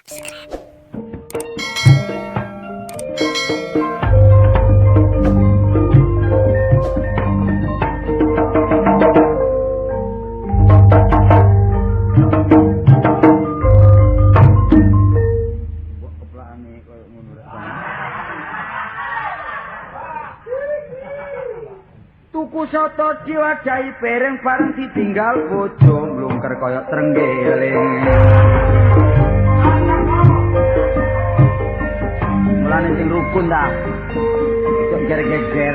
Subscribe. Mbok keplakane koyo ngono rek. Tuku soto diwadahi piring bareng ditinggal bojo mlungker kaya trenggiling. Mulane sing rukun ta. Ojo geger-geger.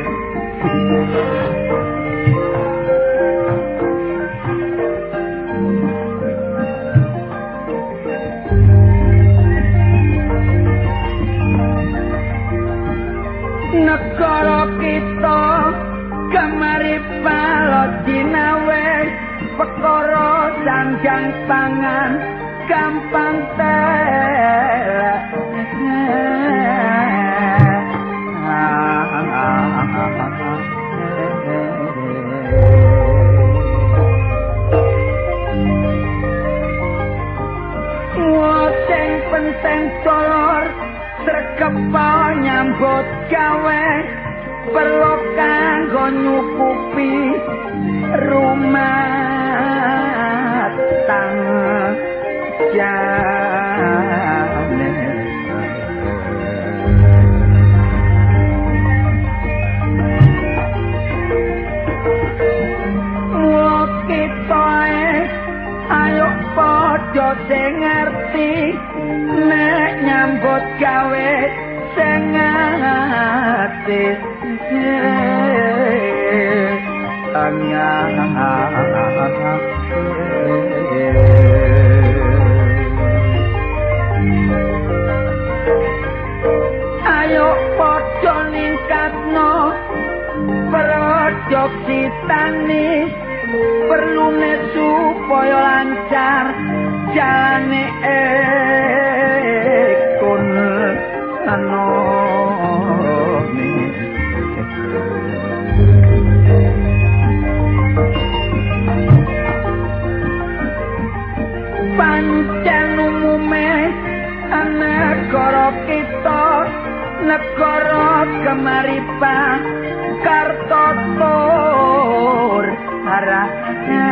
Negara kita kemari palodinawe perkara sanjang pangan gampang telek. Sing penting dolor sregep nyambut gawe perlu kanggo nyukupi rumah tangga. Ayo padha sing ngerti nek nyambut gawe sing ati. Ayo padha ningkatno produksi tani perlune supaya lancar jalane ekonomi. Pancen umume negara kita negara gemaripa karto tur arahnya.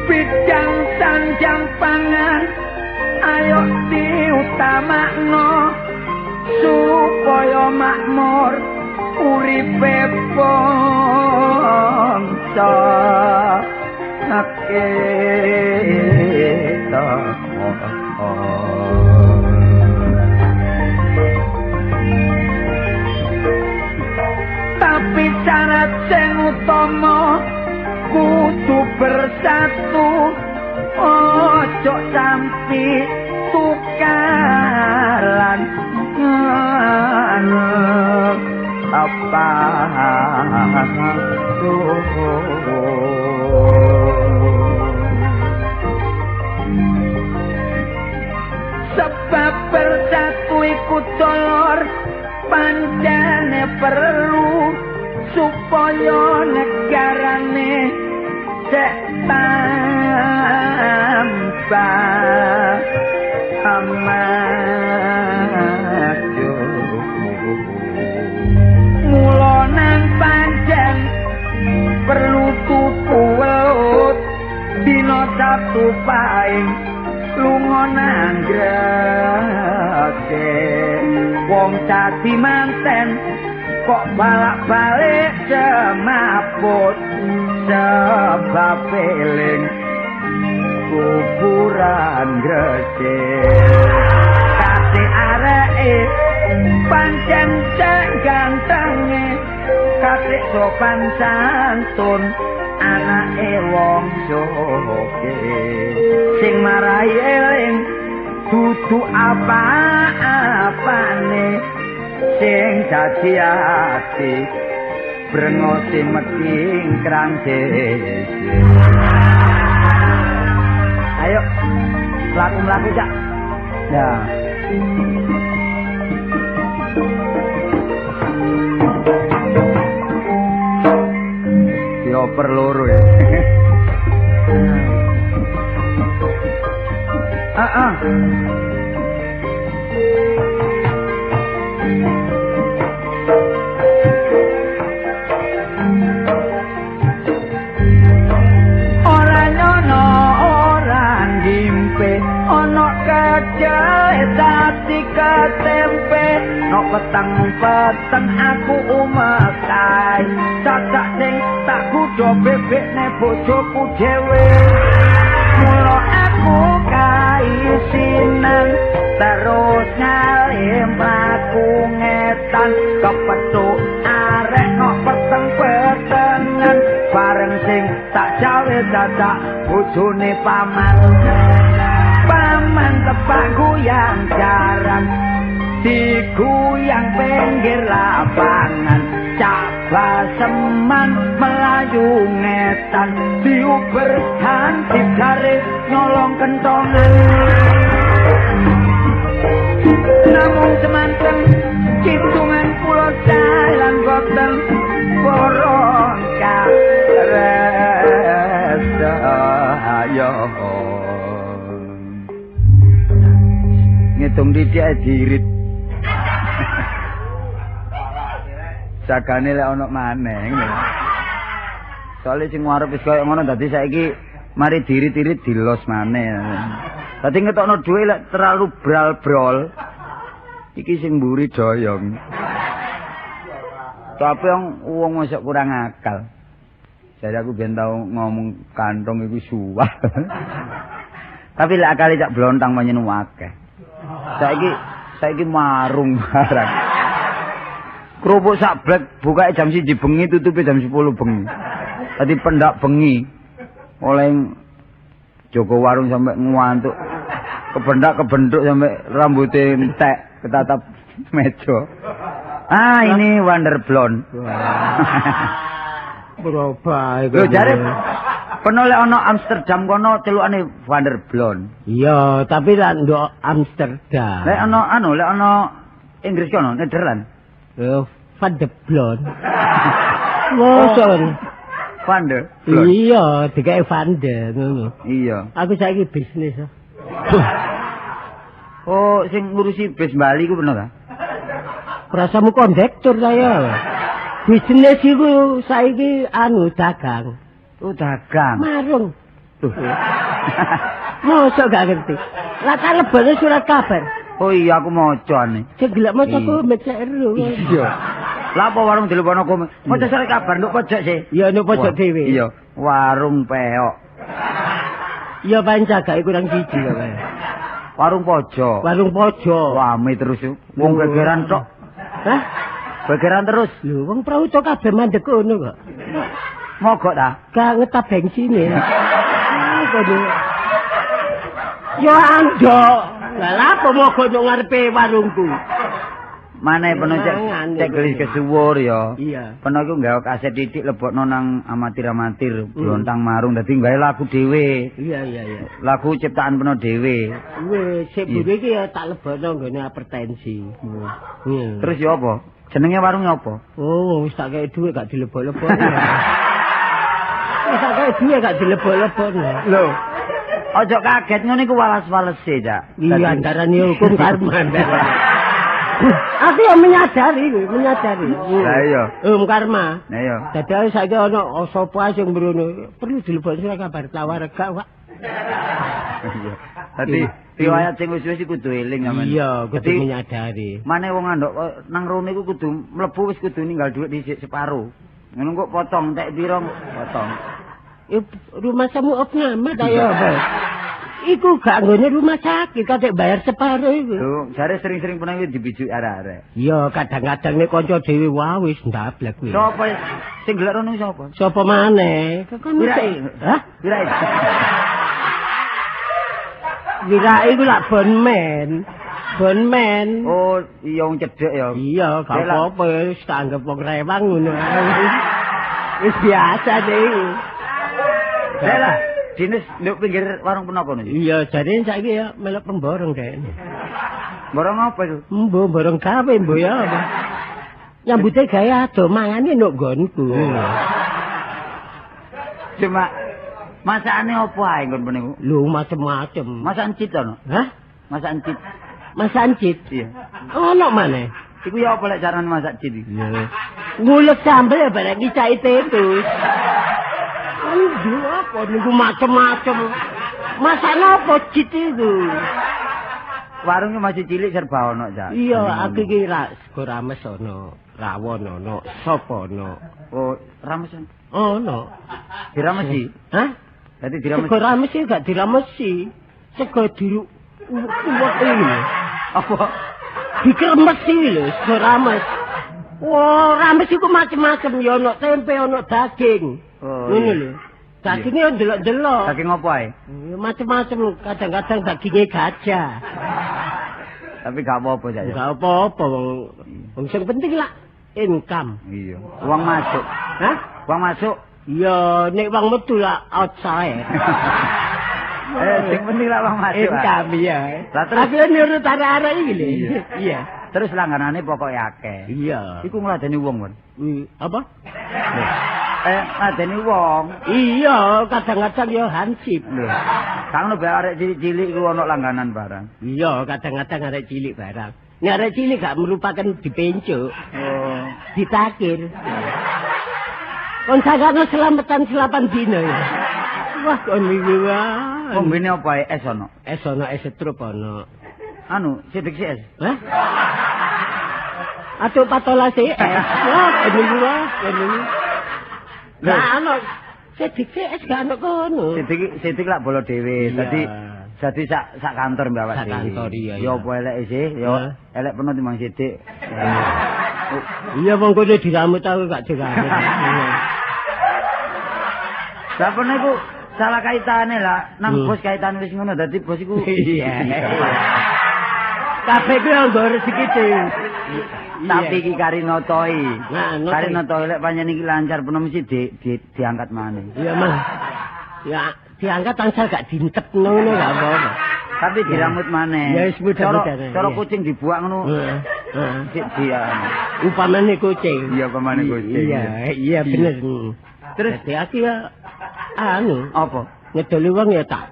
Bidang sanjang pangan ayo diutamakno supaya makmur uripe bangsa kita. Tapi syarat sing utama kudu bersatu, ojo sampe tukaran apa. Sebab bersatu iku dolor pancene perlu supaya negarane sek tambah maju. Mula nang pancen perlu tuku welut dina Sabtu paing lunga nang Gresik. Wong dadi manten kok balak-balik semaput sebab eling kuburan Gresik. Kate areke pancen cek gantenge, kate sopan santun anake wong sugih. Sing marai eling dudu apa-apane, sing dadi ati brengose mekingkrang dhewe. Ayo mlaku-mlaku cak. Ya. Koper loro ya. Ah. Ora nyono ora ngimpe ana kecele dadi ketempe no peteng-peteng aku umekai cacak sing tak kudo bebekne bojoku dhewe mula aku kaisinan terus ngalim mlaku ngetan kepethuk arek no peteng-petengan bareng sing tak cawe dadak bojone paman. Paman tepak goyang jaran diguyang pinggir lapangan caba seman melayu ngetan diuber hansip garis nyolong kentongan namung semanten citungan kula dalan boten porong karesayo. Ngitung titik diirit. Jagane lek ana maneh ngono. Soale sing arep wis koyo ngono dadi saiki mari diirit-irit dilos maneh. Dadi ngetokno dhuwit lek terlalu bral-brol. Iki sing mburi doyong. Tapi wong mosok kurang akal. Jare aku ben tau ngomong kantong iku suwah. Tapi lek akale cak blontang pancen akeh. Saiki marung barang. Kerupuk sak blek bukake jam 1 bengi tutupe jam 10 bengi. Dadi pendak bengi. Oleh jaga warung sampe ngantuk. Kebendak kebentuk sampe rambute entek ketatap meja. Ah, ini Wonder Blonde. Berubah iku. Lho jare peno lek ana Amsterdam kono celukane Wonder Blonde. Iya, tapi lek ndok Amsterdam. Lek ana anu, lek ana Inggris kono, Nederland. Van de Blonde. Mosok Van de Blonde. Iya, dikek Van de ngono. Iya. Aku saiki bisnis. Oh, sing ngurusi bis Bali ku bener ta? Prasamu kondektur saya. Bisnis iku saiki anu dagang. Oh, dagang. Marung. Mosok gak ngerti. Lah tak lebone surat kabar. Oh iya aku maca ane. Sing gelek maca ku mecek ero. Iya. Lah apa warung dilebono ku? Maca surat kabar nduk pojok sih. Iya nduk pojok dhewe. Iya, warung peok. Iya pancen gak kurang siji kok. Warung pojok. Warung pojok. Rame terus wong gegeran tok. Hah? Gegeran terus. Lho wong prauto kabeh mandek ngono kok. Mogok ta? Gak ngetap bengsine. Ya andok. Lah apa mogok nang ngarepe warungku? Mane peno cek gelis kesuwur ya. Iya. Peno iku nggawe kaset titik lebokno nang amatir-amatir, blontang marung dadi nggawe lagu dhewe. Iya iya iya. Lagu ciptaan peno dhewe. Wis, sik buri iki ya tak lebokno nggone hipertensi. Terus ya apa? Jenenge warunge apa? Oh, wis tak kei dhuwit gak dilebok-lebokno. Wis tak kei dhuwit gak dilebok-lebokno. Lho. Ojo kaget ngono iku walas-walese, Cak. Iya, antarane hukum karma. Aku yang menyadari, menyadari. Lah iya. Hukum karma. Lah iya. Dadi saiki ana sapa ae sing mrono, perlu dilebokno surat kabar tawar gak, Pak. Iya. Dadi riwayat sing wis-wis iku kudu eling sampean. Iya, kudu menyadari. Mane wong andok nang rono iku kudu mlebu wis kudu ninggal dhuwit dhisik separo. Ngono kok potong tek pira potong. Rumah samu opname ta ya apa? Iku gak nggone rumah sakit, kadek bayar separo iku. Lho, jare sering-sering pernah iki dibijuki arek-arek. Iya, kadang-kadang nek kanca dhewe wae wis ndablek kuwi. Sapa sing gelek rono sapa? Sapa maneh? Kan Wirai. Hah? Wirai. Wirai iku lak bonmen. Bonmen. Oh, iya wong cedhek ya. Iya, gak apa-apa wis tak anggap wong rewang ngono ae. Wis biasa deh iku. Lah, dinas nduk pinggir warung penapa niku? Iya, jare saiki ya melok pemborong dek. Borong apa itu? Mbo borong gawe mbo ya. Nyambute gawe ado mangane nduk nggonku. Cuma masakane opo ae nggon niku? Lho macem-macem. Masakan cit ono? Hah? Masakan cit. Masakan cit? Iya. Ono maneh. Iku ya apa lek carane masak cit iki? Ngulek sambel ya bareng ngicaki tempe. Aduh, apa niku macem-macem. Masakan apa cit iku? Warungnya masih cilik serba ono, Cak. Iya, aku iki sego rames ono, rawon ono, sop ono. Oh, rames ono. Diramesi? Hah? Dadi diramesi. Sego rames iki gak diramesi. Sego diru uwek iki. Apa? Dikremesi lho, sego rames. Wah, rames iku macem-macem ya ono tempe, ono daging. Oh, ngono lho. Dagingnya ndelok-ndelok. Daging apa ae? Ya macem-macem, kadang-kadang dagingnya gajah. Tapi gak apa-apa, Cak. Gak apa-apa wong sing penting lah income. Iya. Uang masuk. Hah? Uang masuk. Iya, nek uang metu lah outside. Sing penting lah uang masuk. Income iya. Lah terus aku nurut arek-arek iki lho. Iya. Terus langganane pokoke akeh. Iya. Iku ngladeni wong, Won. Apa? Ngladeni wong. Iya, kadang-kadang ya hansip. Lho. Kang ono arek cilik-cilik iku ono langganan barang. Iya, kadang-kadang arek cilik barang. Nek arek cilik gak merupakan dipencuk. Oh, ditakir. Kon sakano selametan selapan dino ya. Wah, kon iki wae. Kombine apa ae es ono? Es ono, es setrup ono. Anu, sidik si es. Hah? Aduh patola si es. Wah, kon iki wae, kon iki. Lah ono sidik si es gak ono kono. Sidik lak bolo dhewe. Dadi sak kantor mbak awak dhewe. Sak kantor iya. Ya apa eleke sih? Ya elek peno timbang sidik. Iya wong kono diramut aku gak diramut. Lah peno iku salah kaitane lah, nang bos kaitane wis ngono dadi bos iku. Iya. Kabeh ku nggo rezeki dhewe. Tapi iki karinotoi. Karinotoi lek pancen iki lancar peno mesti diangkat maneh. Iya, Mas. Ya diangkat tansah gak dintep ngono gak apa-apa. Tapi diramut maneh. Ya wis mudah-mudahan. Cara kucing dibuak ngono. Heeh. Dia. Upamane kucing. Iya, upamane kucing. Iya, iya bener. Terus aku ya anu, apa? Ngedoli wong ya tak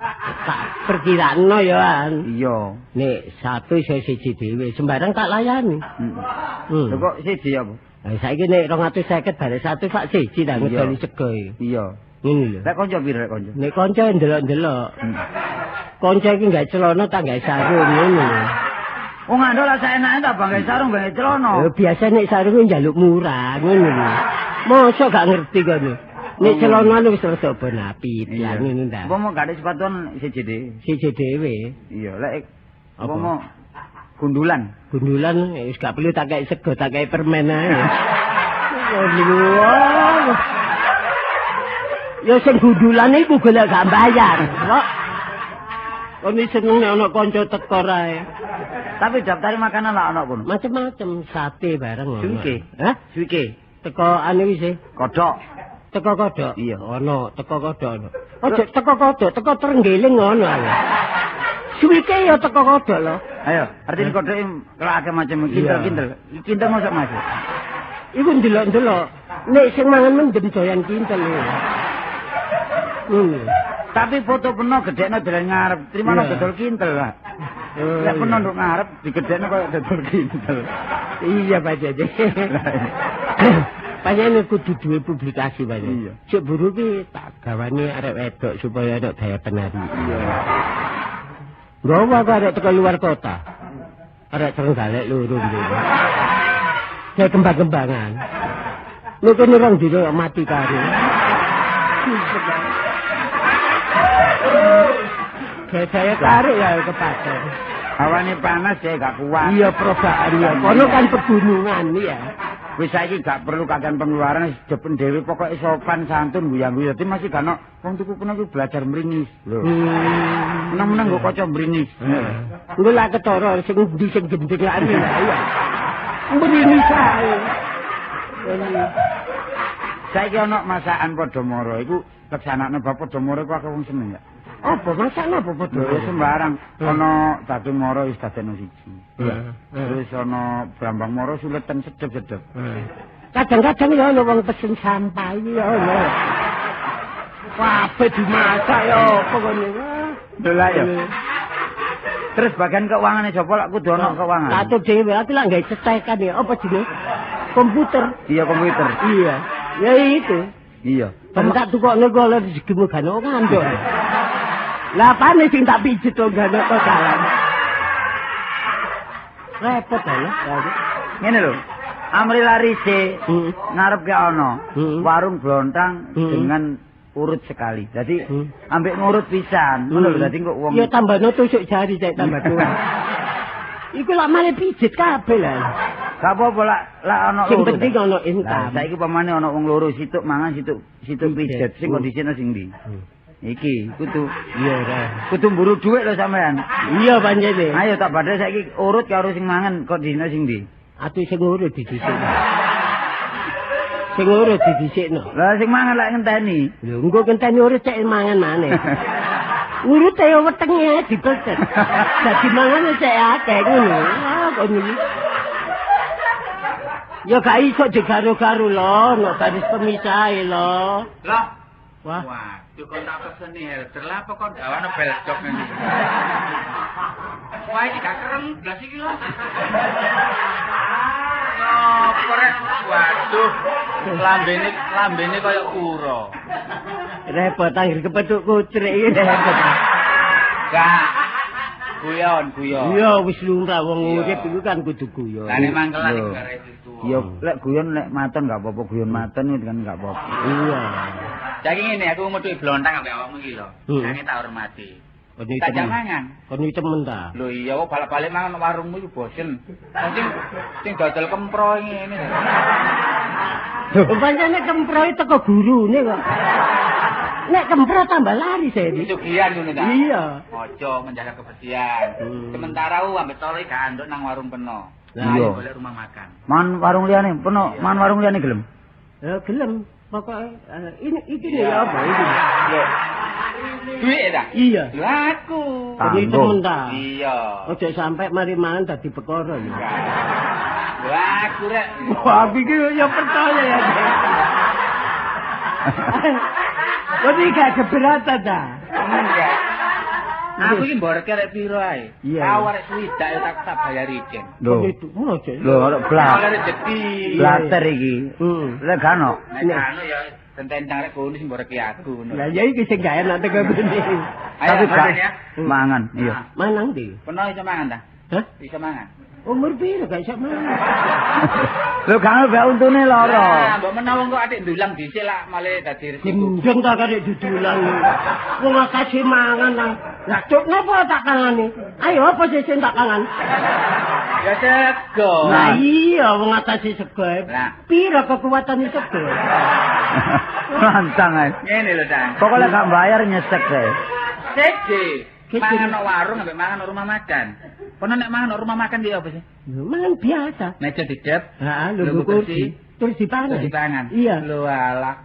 perkirano ya an. Iya. Nek satu iso siji dhewe, sembarang tak layani. Heeh. Lho kok siji apa? Lah saiki nek 250 bare 1 sak siji ta ngedoli sego iki. Iya. Ngene lho. Lek kanca piro lek kanca? Nek kanca ndelok-ndelok. Kanca iki gawe celana tak gawe sarung ngono. Wong andol lah saenake tak banggae sarung gawe celana. Lho biasa nek sarung njaluk murah ngono lho. Mosok gak ngerti kono. Nek celana wis rada bonapit ya ngono ta. Apa mau gak ada sepatuan siji dhewe? Siji dhewe. Iya, lek apa mau gundulan? Gundulan wis gak perlu tak kei sego, tak kei permen ae. Waduh. Ya sing gundulan iku golek gak bayar. Kok kon seneng nek ana kanca teko ae. Tapi daftar makanan lah ana kono. Macem-macem sate bareng ono. Suike. Hah? Suike. Teko anu wis. Kodhok. Teko kodhok. Iya, ono teko kodhok ono. Ojo teko kodhok, teko trenggiling ngono ae. Suwike ya teko kodhok lho. Ayo, artine kodhok kalau akeh macam kintel-kintel. Kintel mosok Mas. Iku ndelok-ndelok. Nek sing mangan mendem doyan kintel. Tapi foto peno gedhekno dalan ngarep, trimano dodol kintel lah. Lek peno nduk ngarep digedhekno koyo dodol kintel. Iya, Pak Jaja. Pancen kudu duwe publikasi, Pak. Iya. Sik buru ki tak gawane arek wedok supaya ana daya penarik. Iya. Nggawa aku arek teko luar kota. Arek Trenggalek loro iki. Kayak kembang-kembangan. Lho kene rong dino mati karo. Saya tarik ya ke pasar. Hawane panas ya gak kuat. Iya perobaan ya. Kono kan pegunungan ya. Wis saiki gak perlu kakean pengeluaran wis jepen dhewe pokoke sopan santun guyang-guyu. Dadi masih gak ono wong tuku kono kuwi belajar mringis lho. Meneng-meneng nggo kaca mringis. Engko lak ketara sing ndi sing gendeng lak iya. Mringis ae. Saiki ono masakan Podomoro iku leksanakne bab Podomoro iku akeh wong seneng ya. Apa masakan apa Podomoro? Ya sembarang. Ono daging moro wis dadekno siji. Terus ono brambang moro suleten sedep-sedep. Kadang-kadang ya ono wong pesen sampah iki ya ono. Kabeh dimasak ya apa kene. Lho lah ya. Terus bagian keungane sapa lak kudu ana keuangan. Atur dhewe, aku lak gawe cetekan ya, apa jenenge? Komputer. Iya komputer. Iya. Ya itu. Iya. Ben tak tukokne kok oleh rezekimu gak ono ngandok. Lah apane sing tak pijet kok gak ono dalan. Repot lho. Ngene lho. Amri larise ngarep ke ana warung blontang dengan urut sekali. Dadi ambek ngurut pisan. Ngono lho dadi kok wong. Ya tambahno tusuk jari cek tambah tuwa. Iku lak male pijet kabeh lah. Gak apa-apa lak ana loro. Sing penting ana income. Saiki pamane ana wong loro situk mangan situk pijet sing kondisine sing ndi? Iki kudu iya ra. Kudu mburu dhuwit lho sampean. Iya panjene. Ayo tak badhe saiki urut karo sing mangan kondisine sing ndi? Atu sing urut didhisikno. Sing urut didhisikno. Lah sing mangan lak ngenteni. Lho engko ngenteni urut cek mangan maneh. Urute yo wetenge dipecet. Dadi mangan cek akeh ngono. Ah kok ngene. Ya gak iso digaru-garu lho, nek garis pemisahe lho. Lah. Wah. Waduh kon tak peseni helder lah apa kon gawane beljok ngene iki. Wah iki gak kereng blas iki lho. Apa rek? Waduh. Lambene kaya kura. Repot anggere kepethuk kucrik iki repot. Gak. Guyon. Iya wis lumrah wong urip iku kan kudu guyon. Lah nek mangkelan iki gak itu. Ya lek guyon lek maton gak apa-apa, guyon maton itu kan gak apa-apa. Iya. Saiki ngene aku metuki blontang ambek awakmu iki lho. Nanging tak hormati. Tak jak mangan. Kon iki temen ta? Lho iya kok balik-balik mangan warungmu iku bosen. Sing sing dodol kempro ngene. Lho pancene kempro iki teko gurune kok. Nek kempro tambah lari saya iki. Sugihan ngono ta? Iya. Ojo menjaga kebersihan. Sementara ku ambek tole gak anduk nang warung peno. Lah iya golek rumah makan. Man warung liyane peno, man warung liyane gelem. Ya gelem. Pokoke ini iki ya apa iki? Lho. Duit ta? Iya. Lho aku. Iki temen ta? Iya. Ojo sampe mari mangan dadi perkara ya. Lho aku rek. Wah, aku iki ya percaya ya. Tapi gak keberatan ta? Enggak. Aku iki mboreke rek piro ae? Iya. Tau arek swidak ya tak bayari ijen. Lho. Lho arek blat. Rezeki. Blater iki. Lek gak ono. Nek gak ono ya tentang rek kono sing mboreke aku ngono. Lah ya iki sing gak enak teko kene. Tapi gak mangan, iya. Mangan ndi? Peno iso mangan ta? Hah? Iso mangan. Umur piro gak iso mangan? Lho gak ono bak untune lara. Lah mbok menawa engko atik ndulang dhisik lak male dadi resiku. Gendeng ta karek dudulan. Wong akeh mangan ta. Lah cuk napa tak kangane? Ayo apa sih sing tak kangan? Ya sego. Lah iya wong atase sego. Piro kekuatane sego? Lantang ae. Ngene lho, Cang. Pokoke gak bayar nyesek ae. Sege. Mangan nang warung ambek mangan nang rumah makan. Kono nek mangan nang rumah makan ki apa sih? Lho mangan biasa. Meja didep. Heeh, lho kursi. Terus dipangan. Terus dipangan. Iya. Lho alah.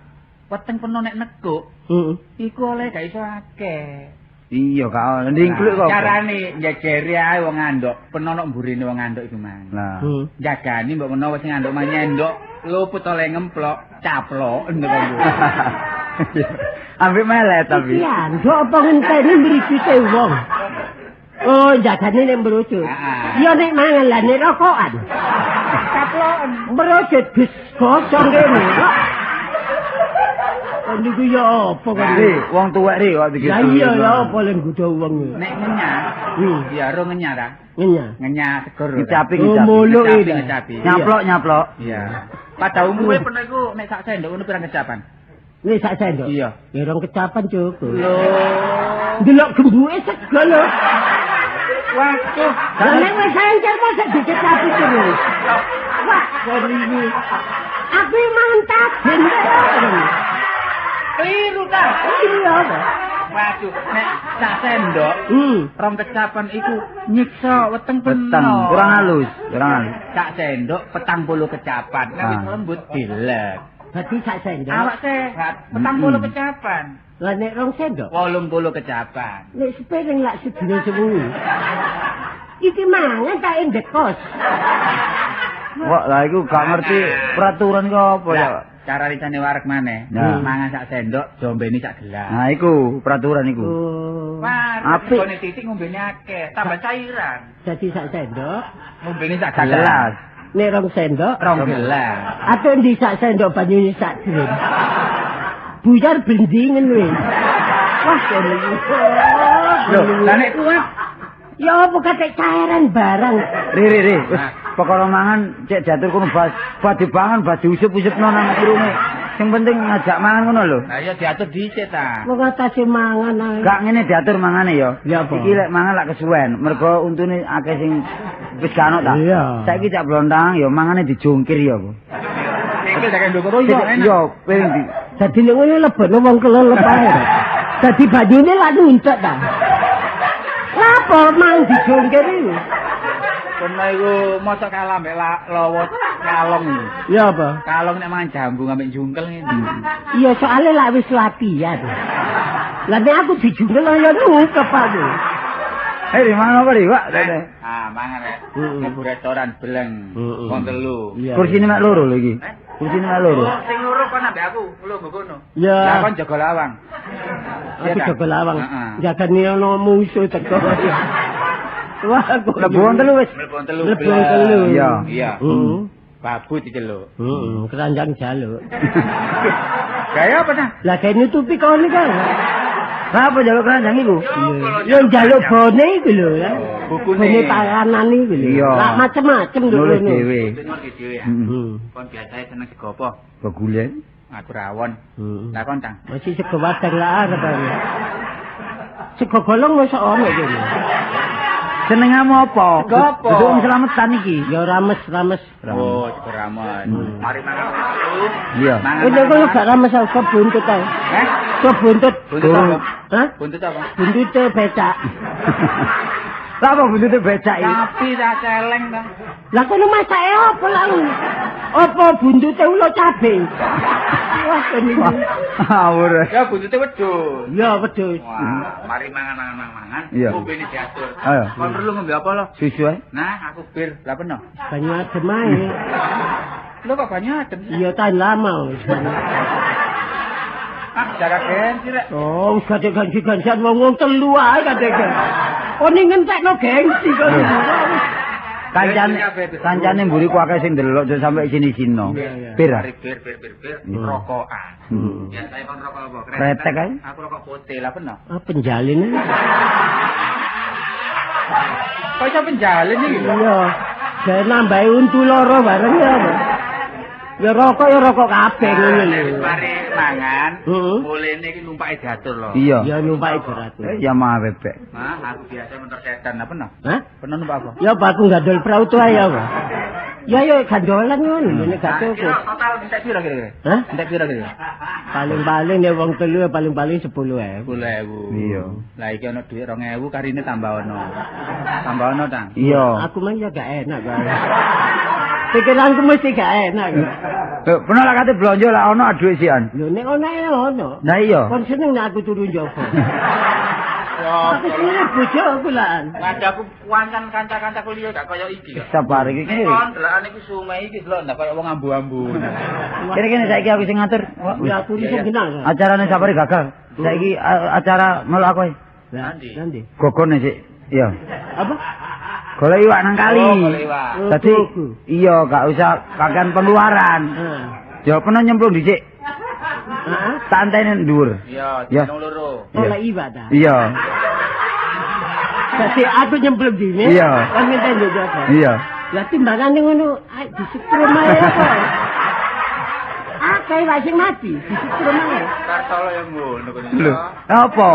Weteng peno nek nekuk. Heeh. Iku oleh gak iso akeh. Iya gak oleh ndingkluk kok. Carane njejeri ae wong ngandhok, peno nok mburine wong ngandhok iku mang. Lah. Jagani mbok menawa sing ngandhok manyendok, luput oleh ngemplok, caplok ndek mburi. Ambek melet tapi. Iya, ndok apa ngenteni mricute wong. Oh, jagane nek mrucut. Ya nek mangan lah nek rokokan. Caploken. Mrucut bis gosong kene. Kon niku ya apa kon? Ri, wong tuwek ri kok digitu. Lah iya ya apa lek nggodha wong. Nek ngenyah. Iya, ro ngenyah ta? Ngenyah. Ngenyah seger. Ngecapi. Ngecapi. Nyaplok. Iya. Pada umumnya peno iku nek sak sendok ngono pirang kecapan? Nek sak sendok? Iya. Ya rong kecapan cukup. Lho. Delok gembuke sego lho. Waduh, lah nek wis encer mosok dikecapi terus. Wah, kon iki. Aku mangan taben. Keliru ta? Iya. Waduh, nek sak sendok, rong kecapan iku nyiksa weteng peno. Kurang halus, Sak sendok 40 kecapan, nek wis lembut dilek. Dadi sak sendok. Awak sehat, 40 kecapan. Lah nek rong sendok 80 kecapan. Nek sepiring lak sedina sewengi. Iki mangan tak endek kos. Wah, lah iku gak ngerti peraturan kok apa ya. Cara ricane wareg maneh. Nah. Mangan sak sendok, jombeni sak gelas. Nah, iku peraturan iku. Oh. Wareg Apik. gone titik ngombene akeh, tambah cairan. Dadi sak sendok, Ngombene sak Sak gelas. nek rong sendok, Rong gelas. Atau ndi sak sendok banyune sak drum. Buyar blendingen wis. Wah, kene iki. Lho, lah nek kuat Ya apa katek cairan barang. Ri ri ri, wis perkara mangan cek diatur kono bas, bas dipangan, bas diusep-usepno nang irunge. Sing penting ngajak mangan ngono lho. Lah ya diatur dhisik ta. Wong atase mangan ae. Gak ngene diatur mangane ya. Ya apa? Iki lek mangan lak kesuwen, mergo untune akeh sing wis gak ono ta. Iya. Saiki cak blontang ya mangane dijungkir ya apa. Iki dak ndukur oh Iya, iya. kowe ndi? Dadi nek ngono lebokno wong kelelep ae. Dadi banyune lak nuncuk ta. Lapo mang dijungkir iki? Kono iku mosok kalah mbek lawa kalong. Ya apa? Kalong nek mangan jambu ambek jungkel ngene. Iya soalnya lak wis latihan. Lah nek aku dijungkel ya nungkep aku. Eh, di mana apa di, Pak? Ah, mangan rek. Heeh. Mlebu restoran beleng. Heeh. Wong telu. Iya. Kursine mek loro lho iki. Eh? Kursine mek loro. Oh, sing loro kon ambek aku, lho kono. Ya. Lah kon jaga lawang. Aku jaga lawang. Heeh. Jagane ana musuh teko. Wah, kok Mlebu wong telu wis. Mlebu wong telu. Mlebu wong telu. Iya. Iya. Heeh. Babu diceluk. Heeh, keranjang jaluk. Gaya apa nah? Lah kayak nutupi kon kan. Lah apa njaluk keranjang iku? Ya njaluk bone iku lho ya. Bukune. Bone panganan iku lho. Iya. Lah macem-macem lho Nulis ngono. dhewe. Ngerti dhewe ya. Heeh. Kon biasane seneng sego apa? Begulen. Aku rawon. Heeh. Lah kon tang. Masih sego wadang lah arep aku. Sego golong wis ono kene. Senengamu apa? Sego apa? Duduk wong slametan iki. Ya rames-rames. Oh, sego rawon. Mari mangan telu. Iya. Mangan. Eh kok gak rames aku kok buntut ae. Eh? Kok buntut. Buntut apa? Hah? Buntut apa? Buntute becak. Lah apa buntute becak iki? Sapi ta celeng ta. Lah kono masake apa lah? Apa buntute ula cabe? Wah, kene iki. Ngawur. Ya buntute wedhus. Ya wedhus. Wah, mari mangan mangan mangan mangan. Iya. Ngombene diatur. Ayo. Kon perlu ngombe apa lo? Susu ae. Nah, aku bir. Lah peno. Banyu adem ae. Lho kok banyu adem sih? Iya tahan lama wis. Ah, jaga gengsi rek. Oh, wis kadek ganti-gantian wong-wong telu ae kadek. Oh ning ngentekno gengsi kok. Kancane kancane mburi ku akeh sing ndelok aja sampe sini-sino. Bir. ah. Mari bir bir bir bir rokokan. Biasane kon rokok apa? Kretek ae. Aku rokok putih lah peno. Ah penjalin. Kok iso penjalin iki? Iya. Gawe nambahi untu loro bareng ya. apa? Ya rokok ya rokok kabeh ngono Nah, lho. wis mari mangan, Heeh. mulene iki numpake diatur lho. Iya. Ya numpaki beratur. Eh, Yamaha bebek. Nah, aku biasa mentor setan apa no? Hah? Peno numpak apa? Ya apa aku gandol prau tuh ae ya apa? Ya ya gandolan ngono lho nek gak Nah, cukup. kira total entek piro kira-kira? Hah? Entek piro kira-kira? Paling-paling nek wong telu ya paling-paling 10.000. 10.000. Iya. Lah iki ana dhuwit 2.000 karine tambah ono. Tambah ono, Tang. Iya. Aku mah ya gak enak kok. Pikiranku mesti gak enak. kok. Lho, peno lah kate blonjo lah ono dhuwit sian. Lho nek ono ya ono. Nah iya. Kon seneng nek aku turu njaba. Ya, Aku seneng bojo aku lan. Ngada aku wancan kanca-kancaku liya gak kaya iki. Sabar iki. Nek kon delokane iku sume iki delok ndak kaya wong ambu-ambu. Kene kene saiki aku sing ngatur. Ya aku iki sing kenal. Acarane Sapari gagal. Saiki acara melok aku ae. Lah, Nanti. Nanti. Gogone sik. Iya. Apa? Golek iwak nang kali. Oh, golek iwak. Dadi Gogo. iya gak usah kakean pengeluaran. Heeh. Ya peno nyemplung dhisik. Heeh. Tak anteni dhuwur. Iya, Ya. jeneng loro. Oleh iwak ta. Iya. Dadi aku nyemplung dine. Iya. Kon ngenteni njaba. Iya. Lah timbangane ngono, ae disetrum ae apa? Akeh iwak sing mati, disetrum ae. Kartolo yang ngono kono. Lho, apa?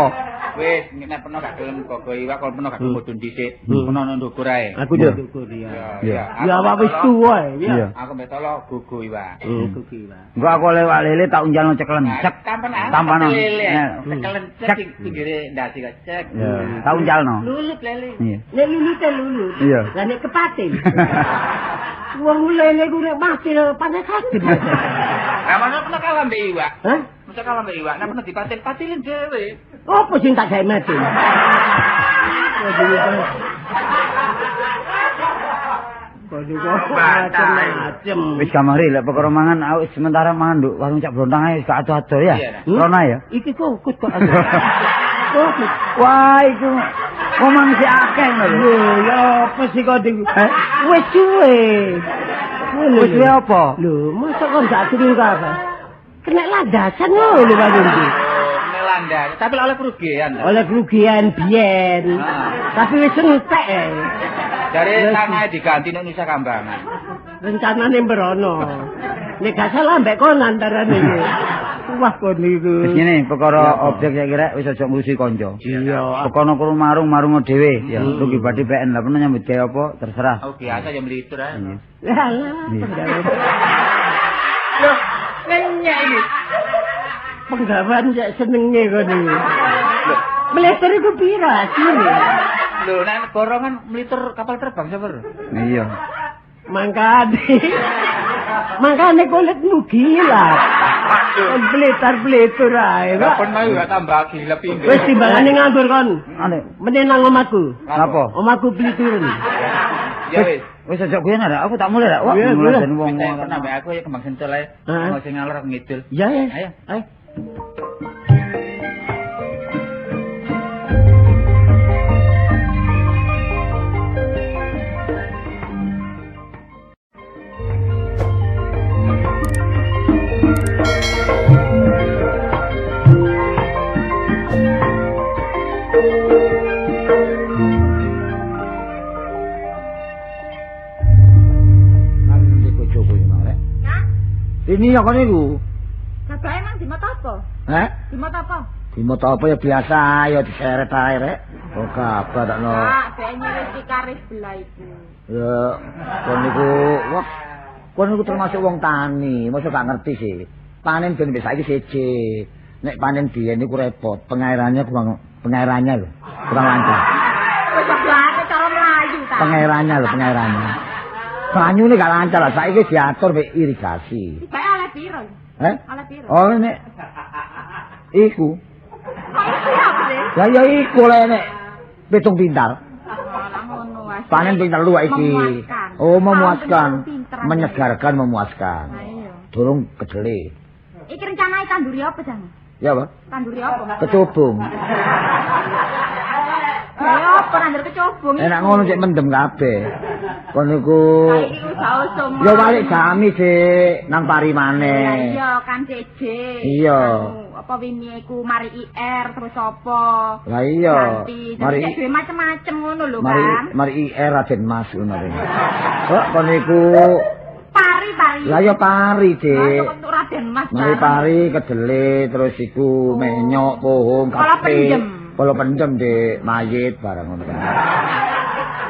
Wis, nek peno gak gelem gogo iwak, kon peno gak gelem mudhun dhisik. Hmm. Peno nang ndukur ae. Aku Iya. ndukur ya. Iya. Ya awak wis tuwa ya. Iya. Aku mbek tolo gogo iwak. Gogo iwak. Engko aku lewat lele tak unjalno ceklen. Cek. Tampan Tampanan. lele. Nah, Ceklen Cek. cek pinggire ndasi kok cek. Iya, tak unjalno. Lulup lele. Iya. Nek lulute lulut. Iya. Lah nek kepatin. Wong lele ku nek mati lho panas kaget. Lah masa pernah kalah mbek iwak? Hah? Masa kalah mbek iwak, nek pernah dipatil-patilin dhewe. Apa sing tak gawe mati? Kok niku macem-macem. Wis gamari lek perkara mangan aku sementara mangan nduk warung Cak Blontang ae gak ado-ado ya. Rono ya. Iki kok kok. Wah, iku omong sik akeh ngono lho. Ya apa sih kok niku? Wis suwe. Wis suwe apa? Lho, mosok kok gak turun kabeh. Kena landasan ngono lho Pak Yundi. Kena landasan, tapi oleh kerugian. Oleh kerugian biyen. Tapi wis entek. Dari tanah diganti nek Nusa Kambangan. Rencanane mrono. Nek gak salah mbek kon antarane iki. Wah kon niku. Wis ngene, perkara objek saya kira wis aja ngurusi kanca. Iya. Pokono karo marung-marung dhewe ya. Rugi badhe PN lah peno nyambut gawe apa terserah. Aku biasa ya mlitur ae. Lah lah. Loh, ngenyek iki. Penggawean cek senenge kon niku. Mlitur iku pira asline? Lho, nek borongan mlitur kapal terbang sapa lho? Iya. Mangkane. Mangkane kulitmu gila. Kon blitar-blitur ae. Lah kon mau gak tambah gila pinggir. Wis timbangane nganggur kon. Ane, Meneh nang omahku. Napa? Omahku bliturun. Ya wis. Wis aja guyon arek, aku tak mulai rek. Wah, Iya, mulai boleh. den wong. Wis pernah mbek aku ya kembang sentul ae. Heeh. Sing ngalor aku ngidul. Ya ya. Ayo. Ayo. Nang bojoku iki mau rek. Ini ya kon niku. Kabeh emang dimot apa? Heh? Dimot apa? Dimot apa ya biasa ya diseret ae rek. Oh kabar takno. Pak, dhek wis dikaris belah iku. Ya kon niku wah kon niku termasuk wong tani, mosok gak ngerti sih. Panen ben wis saiki siji. Nek panen biyen niku repot, pengairannya kurang pengairannya lho, kurang lancar. Wis padha cara mlayu ta. Pengairannya lho, pengairannya. Banyune gak lancar lah, saiki diatur mek irigasi. Tibake oleh piro? Heh? Oleh piro? Oh nek iku. Kok iku apa sih? Lah ya iku lek nek pitung pintal. Lah ngono wae. Panen ping telu iki. Memuaskan. Oh, memuaskan. Pinter, Menyegarkan, memuaskan. Lah iya. Durung kedele. Iki rencanae tanduri apa, Jang? Ya apa? Tanduri apa? Kecubung. Ya apa nandur kecubung? Enak ngono cek mendem kabeh. Kon niku Saiki usah-usah. ya balik jami Dik, nang pari maneh. Iya kan CJ. Iya. Anu, apa wingi iku mari IR terus apa? Lah iya. Mari duwe macem-macem ngono lho kan. Mari IR Raden Mas ngono rene. Kok kon niku pari-pari. Lah ya pari, Dik. Lah kok Raden Mas. Mari pari kedele terus iku menyok pohong kabeh. Kala pendem Dik, mayit barang ngono kan.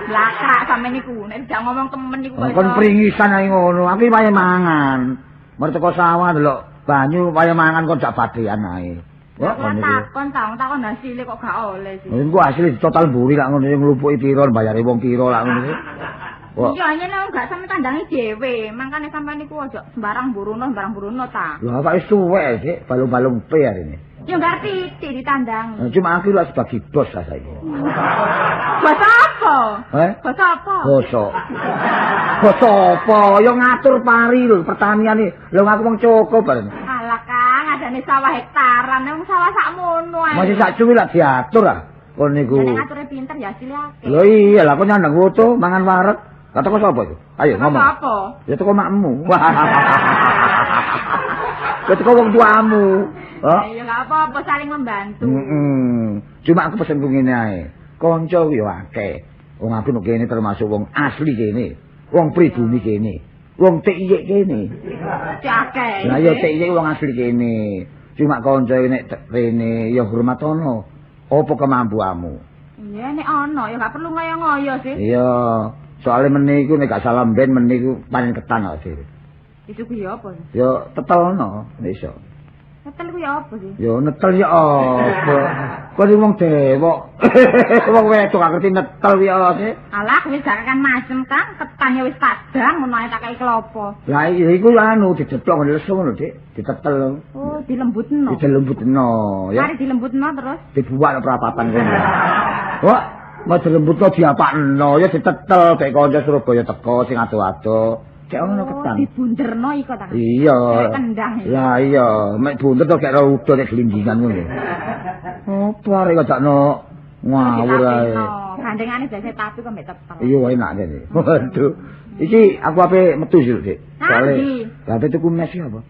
Blakrak sampe niku, nek gak ngomong temen niku kok. Kon pringisan ae ngono, aku wae mangan. Mer teko sawah delok banyu wae mangan kok jak badean ae. Wah, kon niku. Takon takon hasile kok gak oleh sih. Engko hasil total mburi lak ngono nglupuki piro bayare wong piro lak ngono. Iya, nyene gak sampe tandangi dhewe. Mangkane sampean niku aja sembarang buruno, sembarang buruno ta. Lah kok wis tuwek Dik, balung-balung pe arene. Ya nggak titik ditandangi. Cuma aku lah sebagai bos lah saiki. Bos apa? Eh? Bos apa? Bosok. Bos apa? Ya ngatur pari lho, pertanian iki. Lho aku wong cukup bareng. Alah Kang, adane sawah hektaran, wong sawah sakmono ae. Masih sak cuwi lah diatur ah. Kon niku. Nek ngature pinter ya hasilnya akeh. Lho iya lah kon nyandang foto mangan wareg. Lah teko sapa iku? Ayo ngomong. Apa? Ya teko makmu. Ya teko wong tuamu. Oh. Ya gak apa-apa saling membantu. Cuma aku pesenku ngene ae. Kanca ku ya akeh. Wong aku nek kene termasuk wong asli kene. Wong pribumi kene. Wong TIY kene. Akeh. Lah ya TIY wong asli kene. Cuma kanca nek rene ya hormatono. Apa kemampuanmu? Iya nek ana ya gak perlu ngoyo-ngoyo sih. Iya. Soale meni iku nek gak salah mben meni iku panen ketan kok dhewe. Iku ku ya apa? Ya tetelno nek iso. Netel ku ya apa sih? Ya netel ya apa? Kok wong dewok. Wong wedok gak ngerti netel ya apa sih? Alah wis gak kan masem Kang, ketan ya wis padang ngono ae tak kei klopo. Lah iku anu dijeplok ngene lesu ngono Dik, ditetel. Oh, dilembutno. Dilembutno ya. Mari dilembutno terus dibuak nang perapatan kono. Wah, Mau dilembutno diapakno ya ditetel bek kanca Surabaya teko sing ado-ado. Cek ono ketan. Dibunderno iko ta. Iya. Kendang. Lah iya, mek bunder to gek udo nek glinggingan ngono. Apa arek kok dakno ngawur ae. Gandengane biasa tapi kok mek tetel. Iya enak dene. Waduh. Iki aku ape metu sih, Dik. Soale lha tuku mes iki apa?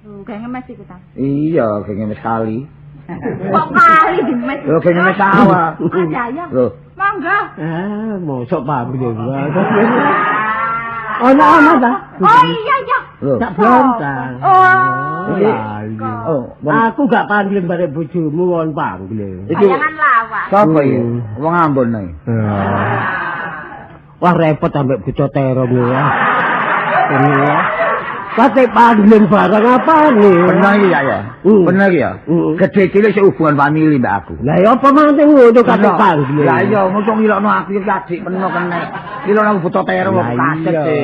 Lho, gak ngemes iku ta? Iya, gak ngemes kali. Kok kali dimes? Lho, gak ngemes sawah. Lho. Monggo. Ah, mosok pamit. Ono-ono ta? Oh iya iya. Tak blontang. Oh. Oh, aku gak panggil barek bojomu won panggil. Iki bayangan lawak. Sapa iki? Wong Ambon iki. Wah repot ambek bocah terong ya. Iya. Kate panggil barang apa nih? Bener iki ya ya. Bener iki ya. Gedhe cilik sik hubungan famili mbak aku. Lah ya apa maneh ngono kate panggil. Lah iya mosok ngilokno aku iki adik peno kenek. Ngilokno aku buta terong kok kaset e.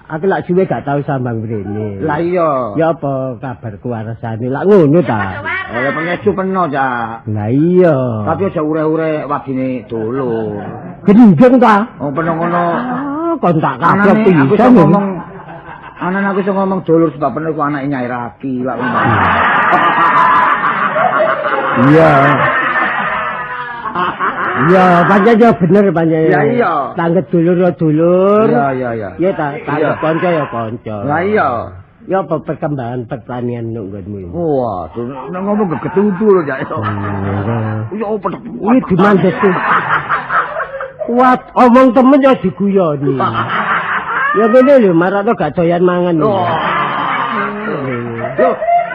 Aku lak suwe gak tau sambang mrene. Lah iya. Ya apa kabarku warsane lak ngono ta. Lah pengeju peno, Cak. Lah iya. Tapi aja ure-ure wadine dulur. Gendeng ta? Oh peno ngono. Kon tak kaplok pisan. Aku iso ngomong anan aku iso ngomong dulur sebab peno iku anake Nyai Raki lak ngono. Iya. Iya, pancen ya bener pancen. Ya iya. Tanggep dulur ya dulur. Iya iya iya. Iya ta, tanggep kanca ya kanca. Lah iya. Ya apa perkembangan pertanian nang nggonmu? Wah, nek ngomong gegetutu lho, Cak. Ya opo iki dimandheti. Kuat omong temen ya diguyoni. Ya ngene lho, marakno gak doyan mangan. Lho,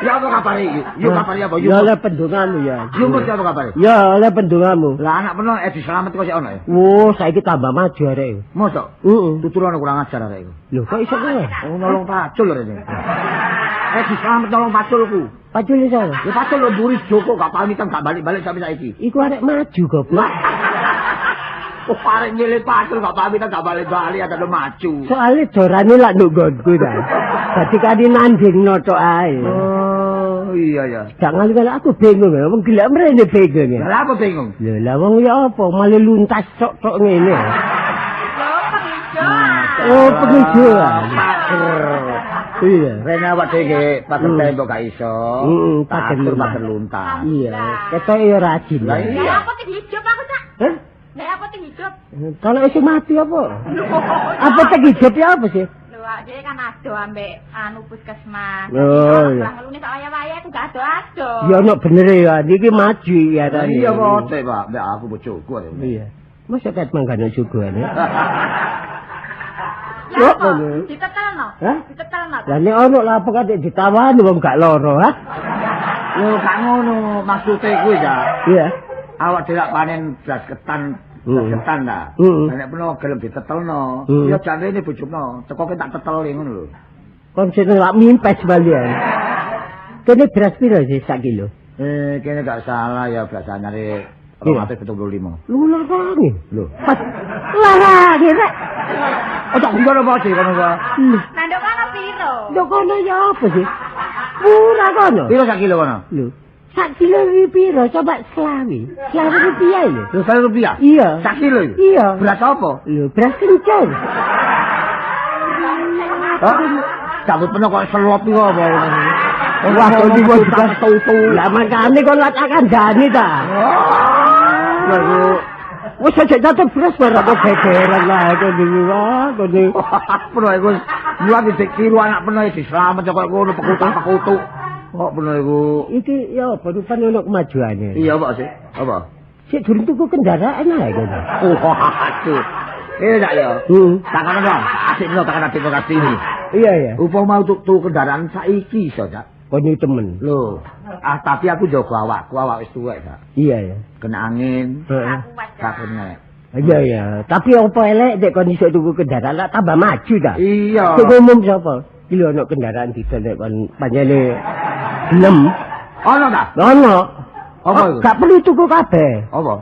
ya apa kabare iki? Yo kabare apa? Ya oleh pendungamu ya. Yo kok apa kabare? Ya oleh pendungamu. Lah anak peno Edi Slamet kok sik ono ya? Wo, saiki tambah maju arek. Mosok? Heeh. Tuturane kurang ajar arek iku. Lho kok iso kowe? Oh nolong pacul rene. Edi Slamet nolong paculku. Pacul iso? Ya pacul lho mburi Joko gak pamitan gak balik-balik sampe saiki. Iku arek maju goblok. Oh, arek nyelip pacul gak pamitan gak balik-balik ada maju. Soale dorane lak nduk nggonku ta. Dadi kani nandingno tok ae. Oh, iya ya. Jangan kali aku bingung ya, wong gelek mrene bingung ya. Lah apa bingung? Lho lah wong ya apa malah luntas tok-tok ngene. Lho penghijauan. Oh, penghijauan. Pager. Iya. Rene awak dhewe pager tembok gak iso. Heeh, pager luntas. Iya, ketoke ya rajin. Lah iya. Lah apa hidup aku, Cak? Hah? Lah apa hidup? Kalau isih mati apa? Apa hidup ya apa sih? Lho, dhewe kan ado ambek anu puskesmas. Oh, iya. Lah ngelune sak waya-waya aku gak ado-ado. Ya ono bener ya, niki maju ya ta. Iya kok, Pak. Mbak aku bojoku ae. Iya. Masa ket mangkane suguhane. Ya apa? Ditetelno. Hah? Ditetelno. Lah nek ono lha apa kate ditawani wong gak loro, ha? Lho gak ngono maksude kuwi ya. Iya. Awak dhewe lak panen beras ketan, beras ketan ta. Lah nek peno gelem ditetelno, ya jane bojokno, tekoke tak teteli ngono lho. Kon sing lak mimpes balian. Kene beras piro sih sak kilo? Kene gak salah ya beras anyare 275. Lho larange. Lho. Larange rek. Oh tak guyon apa sih kono kok? Lah ndok kono piro? Ndok kono ya apa sih? Murah kono. Piro sak kilo kono? Lho. Sak kilo iki piro? Coba selawi. Selawi rupiah lho. Lho selawi rupiah? Iya. Sak kilo iki? Iya. Beras apa? Lho, beras kencur. Hah? Cabut peno kok selop iku apa? Wah, kok iki wis tutu. Lah makane kon lak kandhani ta. Lho, wis aja catet beras barang kok gegeran lah kok iki wah kok iki. Peno iku mulane ditiru anak peno iki slamet kok ngono pekutuk-pekutuk. Kok peno iku. Iki ya apa rupane ono kemajuane. Iya apa sih? Apa? Sik durung tuku kendaraan ae kok. Waduh. Tak ya. Takon dong. Asik lho takon adik kok ini. Iya iya. Upama tuku kendaraan saiki iso, Cak. Kon temen. Lho, ah tapi aku jaga awakku, awak wis tuwek, Cak. Iya ya. Kena angin. Heeh. Gak kena. Iya iya, tapi apa elek nek kon iso tuku kendaraan lak tambah maju ta? Iya. Sing umum sapa? Iki lho ono kendaraan didol nek kon panjene gelem. Ono ta? Ono. Apa iku? Gak perlu tuku kabeh. Apa?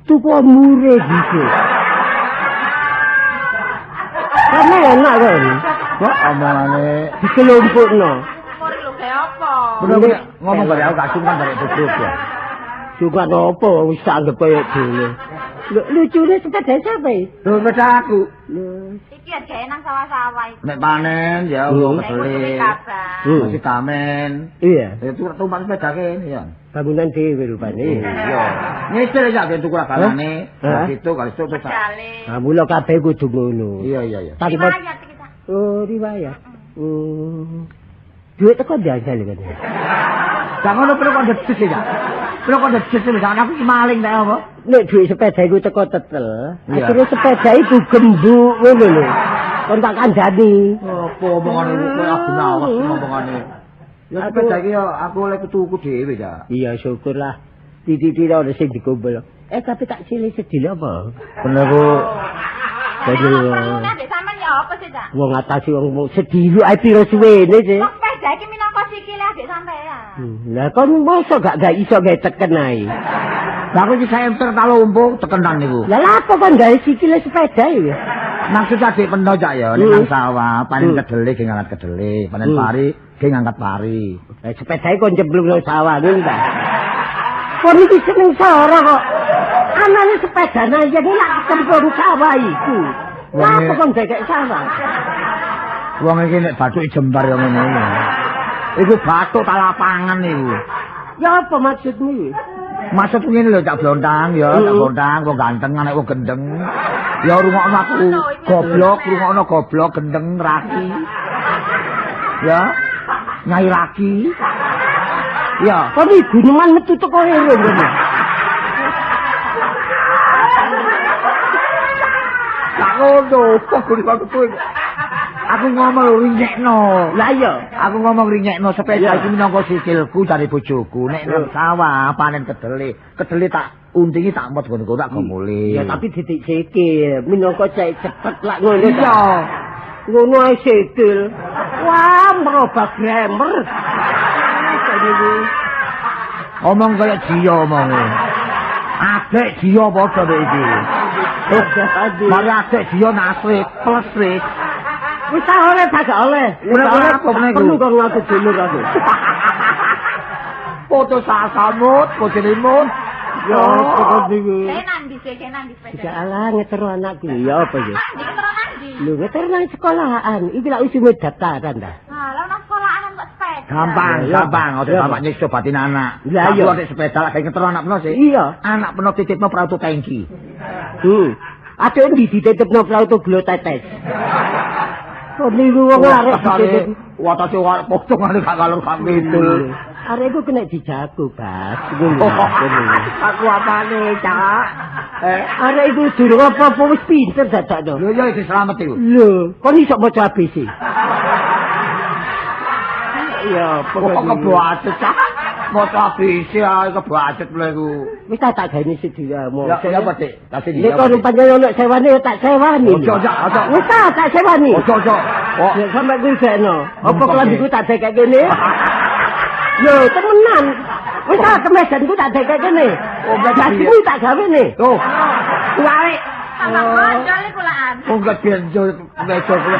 Tuku mure dhisik. Karena enak kan? Kok omongane dikelompokno. Mure lho gawe apa? Bener ngomong karo aku gak sungkan dari bojoku. Sungkan apa wis tak anggap koyo dhewe. Lho lucune sepeda sapa iki? Lho sepeda aku. Lho iki hargane nang sawah-sawah iki. Nek panen ya wong kedele. Masih tamen. Iya. Ya tumpak sepeda kene ya. Bangunan dhewe rupane. Iya. Nyicil ya ben tuku rabanane. Itu kali itu terus. Ha mula kabeh kudu ngono. Iya iya iya. Riwayat iki ta. Oh, riwayat. Oh. Duit teko ndi asale kan. Gak ngono perlu kon dedes ya. Perlu kon dedes lho, jangan aku maling ta apa? Nek duit sepeda iku teko tetel, akhirnya sepeda iku gembuk ngono lho. Kon tak kandhani. Apa omongane iku koyo aku nawas omongane. Ya sepeda iki aku oleh tuku dhewe ya. Iya syukurlah. Titik-titik ana sing dikumpul. Tapi tak silih sedih apa? Bener ku. Jadi nek sampean ya apa sih, Cak? Wong ngatasi wong sedih ae piro suwene sih. Kok sepeda iki minangka sikile adik sampean. Lah kon mosok gak iso gawe teken ae. Lah aku iki saemper ta lumpung tekenan niku. Lah lha apa kon gawe sikile sepeda iki? Maksud adik peno Cak ya, nek nang sawah panen kedele ge ngangkat kedele, panen pari ge ngangkat pari. Lah sepedae kon cemplung nang sawah ngono ta. Kon iki seneng sora kok. Anane sepeda nang yen lak cemplung sawah iku. Lha apa kon dekek sawah? Wong iki nek bathuke jembar ya ngene iki. Iku bathuk ta lapangan iku. Ya apa maksudmu iki? Maksudku ngene lho Cak Blontang ya, Cak Blontang wong ganteng anak wong gendeng. Ya rungokno aku goblok, rungokno goblok gendeng raki. Ya. Nyai raki. Ya, kon iki guneman metu teko ero ngene. Gak ngono, kok gurih aku. Aku ngomong ringekno. Lah iya, aku ngomong ringekno sepeda iki minangka sikilku jare bojoku. Nek nang sawah panen kedele, kedele tak untingi tak mot ngono tak gomule. Ya tapi titik sikil minangka cek cepet lak ngono. Iya. Ngono ae sikil. Wah, merubah grammar. Omong kaya jiya omonge. Adek jiya padha mek iki. Mari adek jiya nasrik plus rik. Wis ta oleh ta gak oleh. Ora perlu kok ngaku dulur aku. Foto sasamut, foto limut. Ya apa niku? Kenan dhisik, kenan di sepeda. Ya Allah ngetero anakku. Ya apa ya? Ngetero nang ndi? Lho ngetero nang sekolahan. Iki lak wis daftaran ta. Lah nang sekolahan kok sepeda. Gampang, gampang. Ojo bapak nyiksa batin anak. Lah iya. Aku sepeda lak ngetero anak peno sih. Iya. Anak peno titipno prauto tangki. Ate ndi dititipno prauto gula tetes. Kok niku wong arek dititip watase arek potongane gak kalor gak ngidul. Arek iku kena dijago, Bas. Aku apane, Cak? Arek iku durung apa-apa wis pinter dadakno. Lho iya iki slamet iku. Lho, kon iso maca ABC. Iya, kok kebuatet, Cak. Maca ABC ae kebuatet lho iku. Wis tak gawe sedih mo. Ya apa, Dik? Kasih Nek kon panjenengan ono sewane ya tak sewani. Ojo, ojo, ojo. Wis tak sewani. Ojo, ojo. Kok sampe kuwi bekno. Apa kelambiku tak dekek kene? Lho, temenan. Wis tak kemejanku tak dekek kene. Jasimu tak gawe ne. Tuh. Kuwalik. Tambah bocor iku laan. Wong kebenjo kemeja kuwi.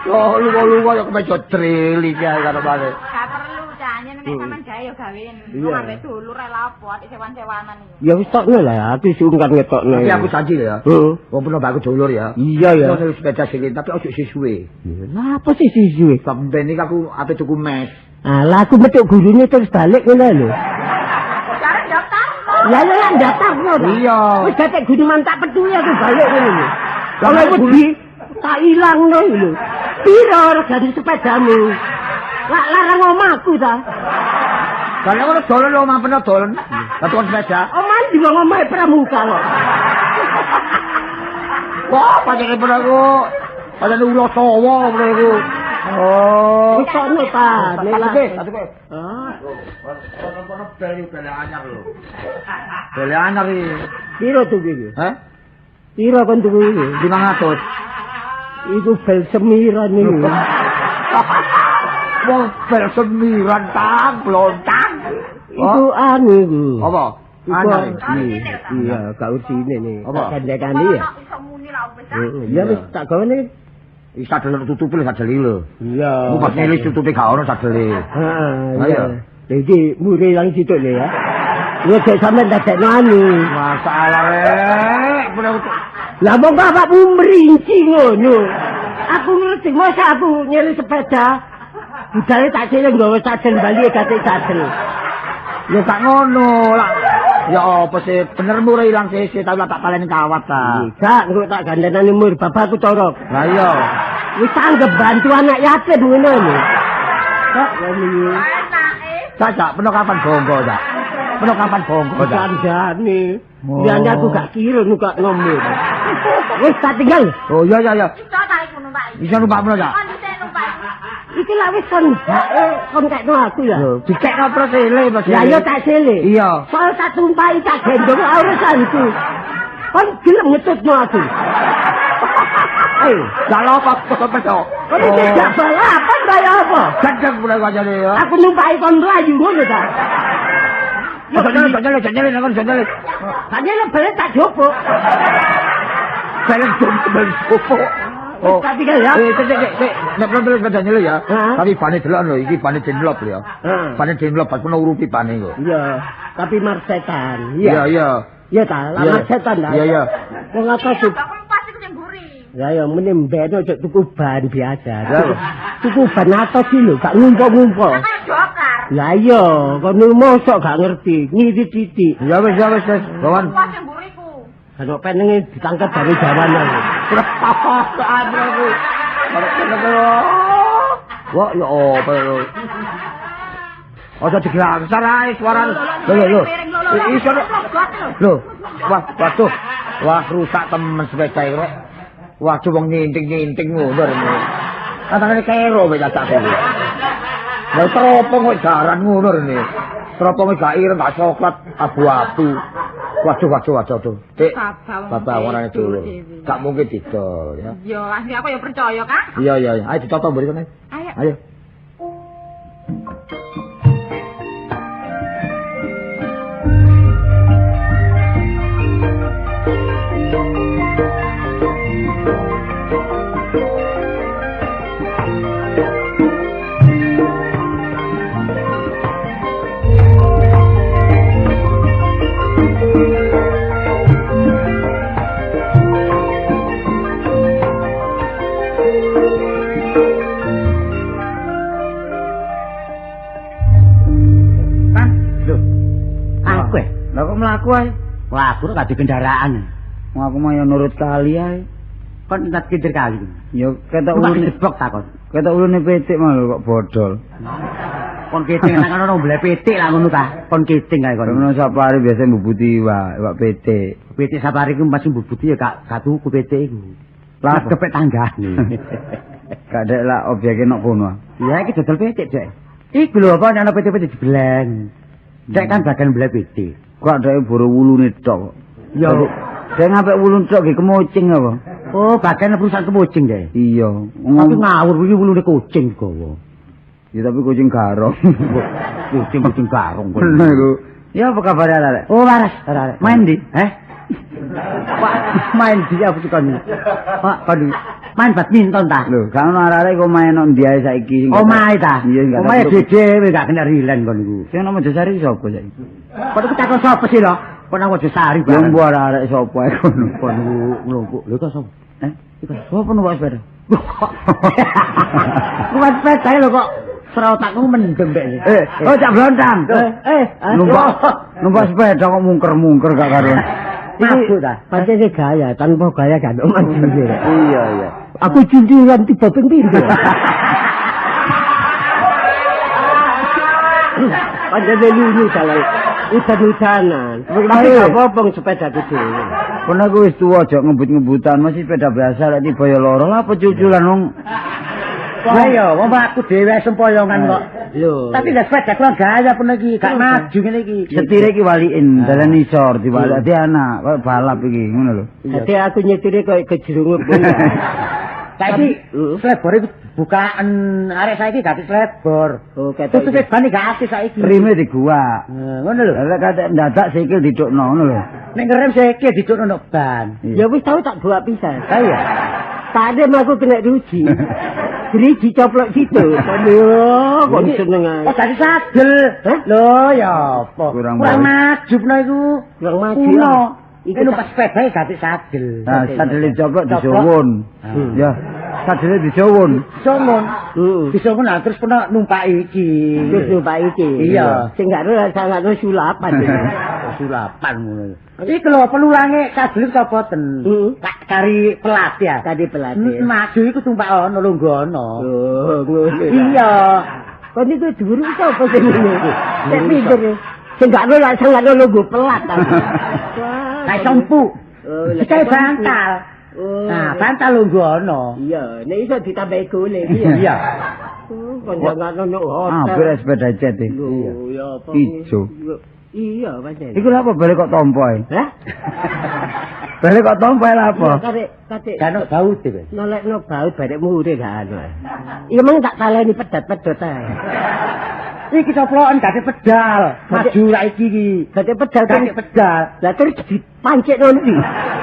Oh, luwa-luwa ya kemeja drill iki ae karo bale. Gak perlu Cak, yen nek sampean gawe ya gawe. Wong ambek dulur ae lapo atik sewan-sewanan iki. Ya wis tokno lah, aku sungkan ngetokno. Tapi aku janji ya. Heeh. Wong peno mbakku dulur ya. Iya ya. Ono sepeda sing tapi ojo sisuwe. Lah apa sih sisuwe? Sampeyan iki aku ape tuku mes. Alah aku metuk gurune terus balik ngono lho. Jare daftarno. Lah lah daftarno. Iya. Wis datek guneman tak petuhi aku balik ngono lho. Lah wedi tak ilangno lho. Piro regane sepedamu? Lak larang omahku ta. Lah ngono dolen omah peno dolen. Lah tukon sepeda. Omah ndi wong omahe pramuka kok. Wah, pancene peno aku. Pancene ula sawa peno iku. Oh, wis tokno ta. Nek lah. Ah. Kono bel bel anyar lho. Bel anyar iki. Piro tuku iki? Hah? Piro kon tuku iki? 500. Iku bel semiran niku. Wong bel semiran tang blontang. Iku anu iku. Apa? Anyar. Iya, gak usine nih. Apa? Gandekane ya. Iso muni lah wis. Iya wis tak gawane. Iki sadel tutupi lho sadeli lho. Iya. Ku pas ngelis tutupi gak ono sadele. Heeh. Iya. Iki mure yang situk lho ya. Yo gek sampean dadekno anu. Masalah rek, Lah monggo awakmu merinci ngono. Aku ngerti masa aku nyelih sepeda. Budale tak silih nggawa sadel bali gak sadel. Ya gak ngono lah. Ya apa sih bener murah ilang sisi tapi tak paleni kawat ta. Gak engko tak gandenane mur bapakku corok. Lah iya. Wis anggap bantu anak yatim ngono lho. Kok ngene. Anake. Cak, cak, peno kapan bongko, Cak? Peno kapan bongko, Cak? Kandhane. Liyane aku gak kira gak ngomong. Wis tak tinggal. Oh iya iya iya. Iso ta iku numpaki? Bisa numpak peno, Cak? Kon dhisik numpak. Iki lak wis kon kon kekno aku ya. Lho, dikekno terus ele, Mas. Lah iya tak sele. Iya. Soal tak tumpahi tak gendong urusanku. Kon gelem ngetutno aku. Ayo, Lah lho kok kok pedo. kon iki gak balapan kaya apa? Gendeng mulai kancane ya. Aku numpaki kon mlayu ngono ta. Ojo nyele, ojo nyele, ojo nyele, ojo nyele. Gak nyele balik tak jopok. Balik jopok, balik jopok. Oh. Tak tinggal ya. Sik sik sik. Nek belum sepeda nyele ya. Hah? Tapi bane delok lho, iki bane Dunlop lho ya. Heeh. Bane Dunlop pas kono urupi bane kok. Iya, tapi marsetan. Iya, iya. Iya ta, lah Iya. marsetan ta. Iya, iya. Wong atas Iya, bakul pas iku sing mburi. Ya ya mene mbeno cek tuku ban biasa. Lah. Tuku ban atas iki lho, gak ngumpul-ngumpul. Lah kan dokar. Lah iya, kono mosok gak ngerti, ngiri titik. Ya wis, ya wis, wis. Bawan. Pas sing mburiku. Kalau penenge ditangkap dari Jawa nang. Wah, ya apa lho. Aja diglangsar ae suarane. Lho lho lho. Iso lho. Wah, waduh. Wah, rusak temen sepeda iki rek. Waduh wong nyinting-nyinting ngono rene. Katane kero wis cacak kuwi. Lah teropong kok jaran ngono rene. Teropong gak ireng, gak coklat, abu-abu. Waduh, waduh, waduh, waduh. Dik, bapak orangnya dulu. Gak mungkin didol ya. Iya, asli aku ya percaya, Kak. Iya, iya, iya. Ayo ditata mburi kono. Ayo. Ayo. Aku. Lah kok mlaku ae? Mlaku gak di kendaraan. Wong aku mah ya nurut kali ae. Kon entat kintir kali. Ya ketok Numpak ulune jebok ta kon. Ketok ulune pitik mah lho kok bodol. Kon kiting nang kono mbeleh pitik lah ngono ta. Kon kiting kae kon. Ngono safari biasa mbubuti iwak pitik. Pitik safari ku masih mbubuti ya gak tuku pitik iku. Lah Lah kepek tanggane. Gak dek lah objeke nok kono. Ya iki dodol pitik, Dek. Iku lho apa ana pitik-pitik dibeleng. Dek kan bagian mbeleh pitik. Kok dek boro wulune tok. Ya. Dek ngapik wulune tok nggih kemucing apa? Oh, bagian perusahaan kemucing, Dek. Iya. Tapi ngawur kuwi wulune kucing gawa. Ya tapi kucing garong. Kucing-kucing garong kowe. Ngono iku. Ya apa kabar arek? Oh, waras, arek. Main di? Eh? Pak, main di apa sih kon? Pak, kon main badminton ta? Lho, gak ono arek-arek kok main nang ndi ae saiki. Omahe ta? Iya, enggak. Omahe dhewe gak kena rilen kon iku. Sing nang Mojosari sapa saiki? Kon iku takon sapa sih lho? Kon nang Mojosari Ya mbuh arek-arek sapa ae kono. Kon nglumpuk. Lho kok sapa? Eh, iku sapa numpak sepeda? Numpak sepeda lho kok serotakku mendem dek. Eh, oh Cak Blontang. Numpak sepeda kok mungker-mungker gak karuan. Iku ta. Pancen gaya, tanpa gaya gak ono manjine. Iya, iya. Aku junjuran tiba ping pindho. Pancen lunyu dalan. Udan-udanan. Tapi gak apa-apa sepeda dhewe. Kono aku wis tuwa aja ngebut-ngebutan, masih sepeda biasa lek tiba ya lara lah apa cuculan wong. Wah iya, wong aku dhewe sempoyongan kok. Lho. Tapi gak sepeda kurang gaya pun iki, gak maju ngene iki. Setire iki waliin, dalan isor diwalik anak, koyo balap iki ngono lho. Dadi aku nyetire koyo kejerungup ngono. Saiki slebore bukaan arek saiki gak slebor. Oh, ketok. Tutupe ban gak aktif saiki. Rime diguak. Ngono lho. Lha katek ndadak sikil didukno ngono lho. Nek ngerem sikil didukno nok ban. Ya wis tau tak buak pisan. Ha iya. Tadi aku kena diuji. Driji coplok situ. Aduh, kok seneng ae. Oh, dadi sadel. Lho, ya apa? Kurang maju iku. Kurang maju. Kuno. Iku numpak sepeda dadi sadel. Nah, sadele coplok disuwun. Ya, sadele disuwun. Disuwun. Disuwun lah terus pernah numpak iki. Terus numpak iki. Iya. Sing gak ro sangat sulapan. Sulapan ngono. Iki lho pelulange sadel copoten. Tak cari pelat ya. Cari pelat. Maju iku tumpak ono lungguh ono. Oh, ngono. Iya. Kon iku dhuwur sapa sing ngene iki? Sing pinter. Sing gak ro langsung gak ro lungguh pelat ta. Kayak sompu. Kayak bantal. Nah, bantal lungguh ono. Iya, nek iso ditambahi gule iki. Iya. Kon jangan ono hotel. Ah, beres sepeda jet iki. Iya, apa? Ijo. Iya, pancen. Iku lha apa balik kok tompo ae? Hah? Balik kok tompo ae lha apa? Karek kan baut iki. Nolekno baut barek mure gak anu. Iya meng tak taleni pedat-pedot ae. Iki coploken gate pedal. Maju ra iki iki. Gate pedal gate pedal. Lah terus dipancikno ndi?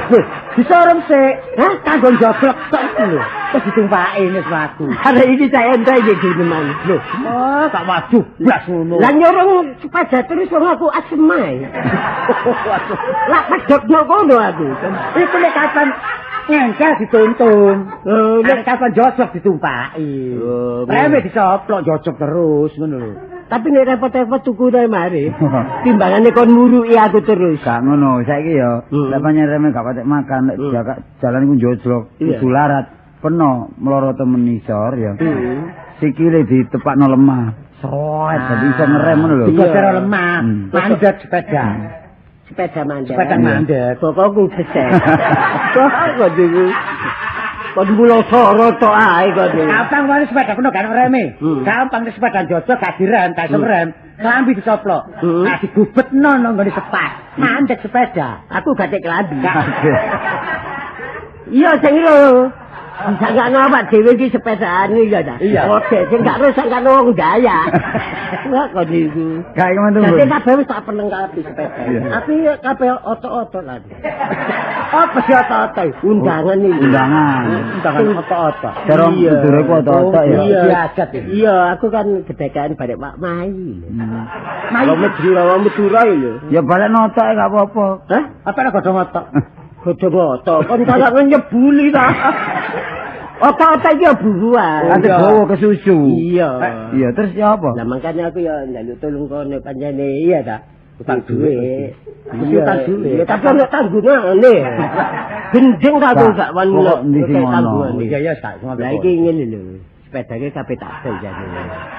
Lho, disorong sik. Hah? Kanggo njoblok tok iki lho. Terus ditumpaki wis mlaku. Arek iki cak entek iki guneman. Lho, oh, gak maju blas ngono. Lah nyorong sepeda terus wong aku asem ae. Waduh. Lah pedhotno kono aku. Iku nek kapan ngengkel dituntun. Oh, nek kapan jojok ditumpaki. Reme dicoplok jojok terus ngono lho. Tapi nek repot-repot tuku ae mari. Timbangane kon muruki aku terus. Gak ngono, saiki ya lek pancen reme gak patek makan, lek jalan iku njojlok, kudu larat, peno mloro temen isor ya. Sikile ditepakno lemah. Sroet dadi iso ngerem ngono lho. Dikosero lemah, mandek sepeda. Sepeda mandek. Sepeda mandek. Bapakku besek. Kok niku. Kon mulo soro tok ae kok. Gampang wae sepeda kono gak reme. Gampang nek sepeda njojok gak direm, gak iso ngerem. Klambi dicoplok. Gak digubetno nang nggone sepat. Mandek sepeda. Aku gak tek klambi. Iya sing lho. Sangkane awak dhewe iki sepedaan iki ya ta. Oke, sing gak ro sangkane wong Dayak. Wah kok niku. Gak iku mantu. Dadi kabeh wis tak perlengkapi sepeda. Tapi kabeh otok-otok lah. Apa sih otok-otok? Undangan iki. Undangan. Undangan otok-otok. Cara kudure ku otok-otok ya. Iya, aku kan gedekan barek Pak Mai. Mai Madura, wong Madura lho. Ya balik otok gak apa-apa. Hah? Apa nek godhong otok? Godhong otok kon kalane nyebuli ta. Otak-otak iki ya buruan. Ate gowo kesusu. Iya. Iya, terus ya apa? Lah makanya aku ya njaluk tolong kono pancene iya ta. Utang duwe. Mesti utang duwe. Ya tapi ono tanggungane. Gendeng ta aku gak wani tanggungan. Iya iya tak. Lah iki ngene lho. Sepedane kabeh tak bel jane.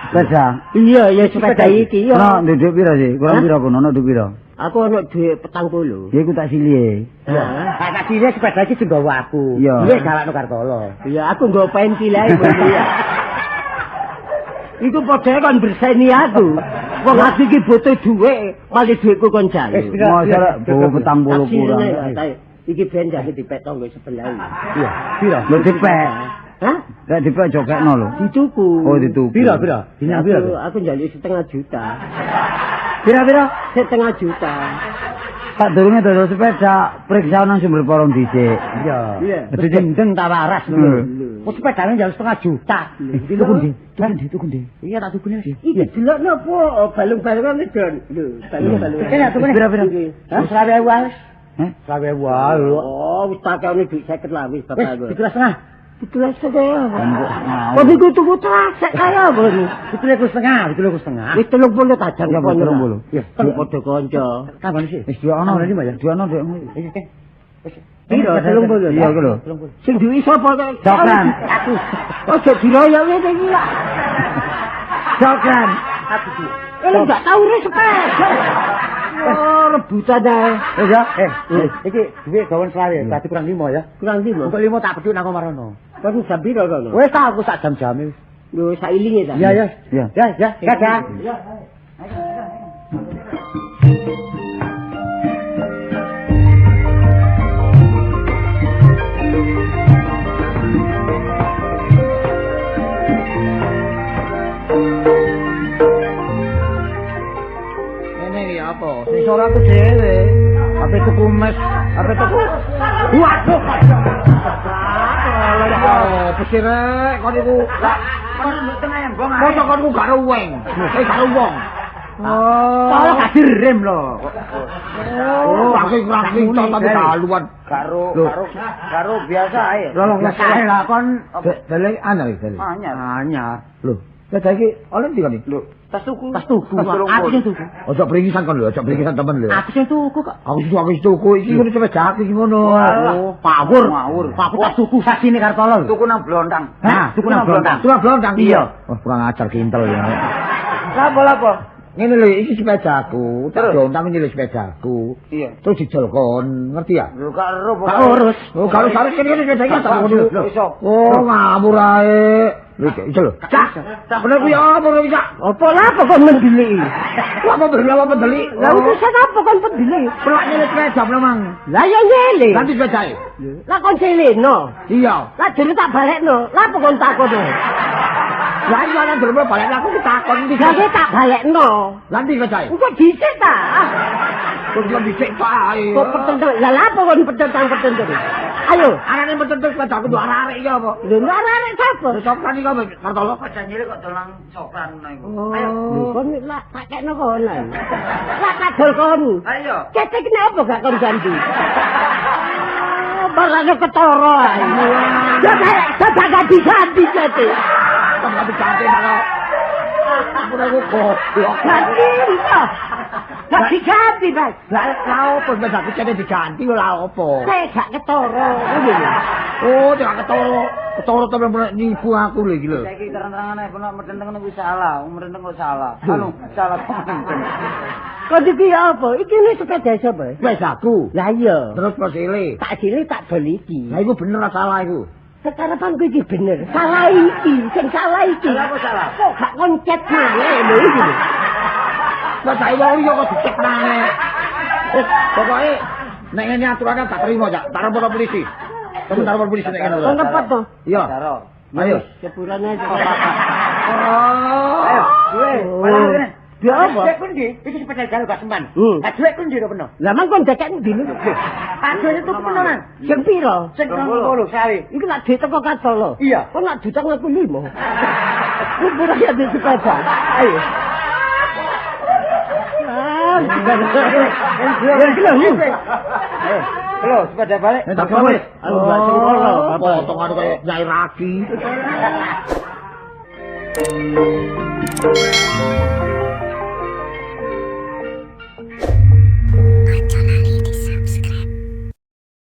Sepeda. Iya, ya sepeda iki ya. Ono ndek pira sih? Kurang pira kono ono dhuwit pira? Aku ono dhuwit 40. Ya iku tak silihe. Heeh. Tak silihe sepeda iki sing nggawa aku. Iya galakno Kartolo. Iya, aku nggawa pensil ae iya. Iku padha kon berseni aku. Wong aku iki butuh dhuwit, malah dhuwitku kon jaluk. Mosok lek bawa 40 kurang. Iki ben jane dipek tanggo sebelah. Iya, pira? Lho dipek. Hah? Lek dipek jogekno lho. Dituku. Oh, dituku. Pira pira? Dina pira? Aku njaluk 0,5 juta. Pira-pira? 0,5 juta. Tak durunge dodol sepeda, periksa nang sumber porong dhisik. Iya. Dadi gendeng ta waras lho. Kok sepedane njaluk 0,5 juta. Tuku ndi? Tuku ndi? Tuku ndi? Iya tak tukune. Iki delokno apa balung-balungane Don. Lho, balung-balungane. Kene tukune. Pira-pira? Hah? 20.000 wae. Hah? 20.000 wae. Oh, wis takone dhuwit 50 lah wis bapak. Wis 17,5. 17,5. Kok iku tuku trasek kaya apa niku? 17,5, 17,5. Wis 30 ta jam Ya 30. Ya, padha kanca. Tambane sih. Wis 2 ono. 5 ya. 2 ono dek. Iki keh. Wis. Piro 30? Iya iku lho. Sing duwe sapa kok? Cokran. Aku. Ojo diroyok ngene iki lah. Cokran. Aku iki. Lu gak tau res sepeda. Oh, rebutan ae. Wis ya. Iki dhuwit gawen 20, berarti kurang 5 ya. Kurang 5. Engko 5 tak bedhuk nang omarono. Kon jam piro kono? Wis ta aku sak jam-jame wis. Lho, sailinge ta? Iya, iya. Iya. Ya, ya. Dadah. Ngene iki apa? Sing sore aku dhewe. Ape tuku mes, ape tuku. Waduh. Oh, pesi rek kon iku. Lah, kon nduk tengah embong ae. Mosok kon iku gak ero wong. Gak ero wong. Oh. Tolo gak direm lho. Oh, saking tapi daluan. Karo biasa ae. Lho, biasa ae lah kon dele anyar iki dele. Anyar. Anyar. Lho, sepeda iki oleh ndi kon iki? Lho, tas tuku. Tas tuku. Aku sing tuku. Ojo pringisan kon lho, ojo pringisan temen lho. Aku sing tuku kok. Aku sing tuku iki ngono sepeda aku iki ngono. Oh, Ngawur. Ngawur. Aku tak tuku sasine Kartolo. Tuku nang Blontang. Hah, tuku nang Blontang. Tuku nang Blontang. Iya. Wah, kurang ajar kintel ya. Lapo-lapo? Ngene lho, iki sepedaku, tak dontang nyilih sepedaku. Iya. Terus dijol kon, ngerti ya? Lho gak ero Gak urus. Oh, gak urus kene sepeda iki tak ngono. Iso. Oh, ngawur ae. Lho, iki lho. Cak, Cak bener kuwi apa kuwi, Cak? Apa lapo kon mendeli? Lah apa bener apa pendeli? Lah urusan apa kon pendeli? Pelak nyilih sepeda memang. Lah ya nyele. Ganti sepedae. Lah kon seleno. Iya. Lah jere tak balekno. Lah apa kon takono? Lah iya nang durung balik aku takon ndi. Lah tak balekno. Lah ndi sepedae? Engko dhisik ta. Kok yo dhisik ta ae. Kok petentang. Lah lapo kon petentang-petentang? Ayo, arane petentang sepedaku nduk arek-arek iki apa? Lho arek-arek sapa? Lho sopran iki apa Kartolo? Kok nyilih kok dolang sopran ngono iku. Ayo, kon lak tak kekno kono. Lak tak dol kon. Ayo. Cetek kenapa gak kon ganti? Barangnya ketara ae. Ya gak ganti-ganti cetek. Ganti ganti malah. Aku goblok. Ganti to. Ganti ganti, Mas. Lah lha opo sepedaku cetek diganti lha opo? Saya gak ketara. Ngono lho. Oh, gak ketara. Ketara temen nipu aku lho iki lho. Saiki terang-terangan ae penak metenteng ngono kuwi salah, metenteng kok salah. Anu, salah kok metenteng. Kok iki apa? Iki ne sepeda sapa? Sepedaku. Lah iya. Terus kok silih. Tak silih tak dol iki. Lah iku bener salah iku? Sekarepanku iki bener. Salah iki, sing salah iki. Salah apa salah? Kok gak koncet maneh lho iki. Lah saiki wong liya kok dicek maneh. Wis, pokoke nek ngene aturane tak terima, Cak. Tak repot polisi. Temen tak repot polisi nek ngene. Kon repot to? Iya. Ayo, sepurane aja. Oh. Ayo, duwe. Padahal kene. Duwe apa? Duwe kundi? Iki sepeda gawe Baseman. Lah duwe kundi ro peno? Lah mang kon dekek ndi lho? Aduh itu peno nang. Sing piro? Sing 20 sawe. Iki lak duit teko Kartolo. Iya. Kon lak diutang aku 5. Kumpul ya di sepeda. Ayo. Ah, Lho, sepeda balik. Tak wis. Aku gak sengkolo, bapak. Potongan kaya Nyai Ragi.